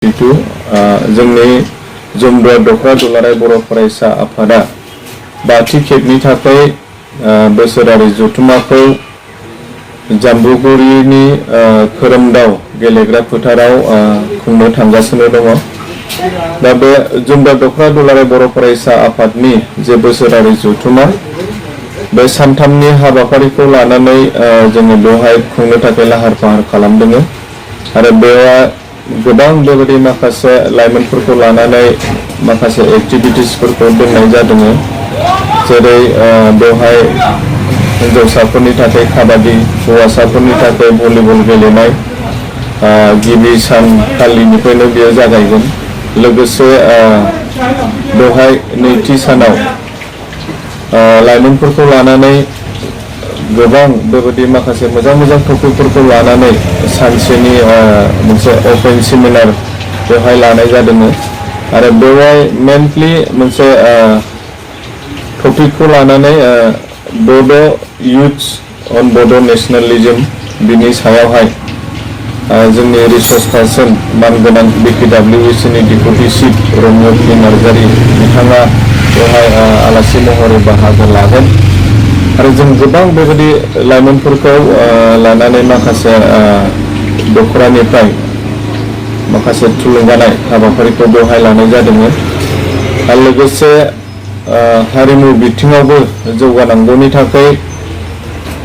जोंनि जुमब्रा दखरा दुलाराय बर' फरायसा आफादा बाथि खेबनि थाखाय बोसोरारि जथुम्माखौ जाम्बुगुरिनि खोरोमदाव गेलेग्रा फोथाराव खुंनो थांगासिनो दङ। दा बे जुमब्रा दखरा दुलाराय बर' फरायसा आफादनि जे बोसोरारि जथुम्मा बे सानथामनि हाबाफारिखौ लानानै जोङो बेवहाय खुंनो थाखाय लाहार फाहार खालामदों आरो बेवहाय गोबां बेबायदि माखासे लाइमोनफोरखौ लानानै माखासे एक्टिभिटिसफोरखौ दोननाय जादों, जेरै बेवहाय हिन्जावसाफोरनि थाखाय काबादि, हौवासाफोरनि थाखाय भलिबल गेलेनाय गिबि सानखालिनिफ्रायनो बेयो जागायगोन। लोगोसे बेवहाय नैथि सानाव लाइमोनफोरखौ लानानै गोबां बेबायदि माखासे मोजां टपिकफोरखौ लानानै सानसेनि मोनसे अपेन सेमिनार बेवहाय लानाय जादों आरो बेवहाय मेनलि मोनसे टपिकखौ लानानै बड' युथ्स अन बड' नेशनेलिज्म बिनि सायावहाय जोंनि रिसर्स पार्सन मानगोनां BKWC नि डेपुटि चिफ रम्य पि नार्जारि बिथाङा बेवहाय आलासि महरै बाहागो लागोन आरो जों गोबां बेबायदि लाइमोनफोरखौ लानानै माखासे दखरानिफ्राय माखासे थुलुंगानाय हाबाफारिखौ बेवहाय लानाय जादों आरो लोगोसे हारिमु बिथिङावबो जौगानांगौनि थाखाय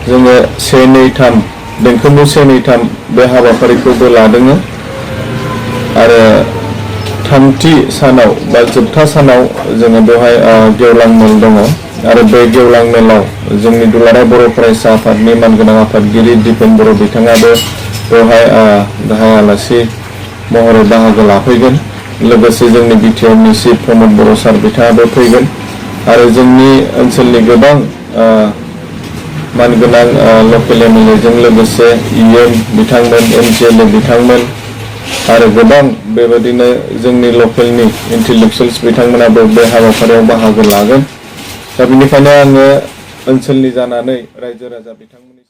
जोङो 1-2-3 देंखोमु 1-2-3 बे हाबाफारिखौबो लादों आरो थामथि सानाव बा जोबथा सानाव जोङो बेवहाय गेवलां मेल दङ आरो बे गेवलां मेलाव जोंनि दुलाराय बर' फरायसा आफादनि मानगोनां आफादगिरि दिपेन बर' बिथाङाबो बेवहाय गाहाय आलासि महरै बाहागो लाफैगोन। लोगोसे जोंनि बिटिआरनि चिफ प्रमद बर' सार बिथाङाबो फैगोन आरो जोंनि ओनसोलनि गोबां मानगोनां लकेल MLA जों लोगोसे EM बिथांमोन, MCLA बिथांमोन आरो गोबां बेबायदिनो जोंनि लकेलनि इन्टेलेक्सुयेल्स बिथांमोनाबो बे हाबाफारियाव बाहागो लागोन। दा बेनिखायनो आङो ओनसोलनि जानानै रायजो राजा बिथांमोननि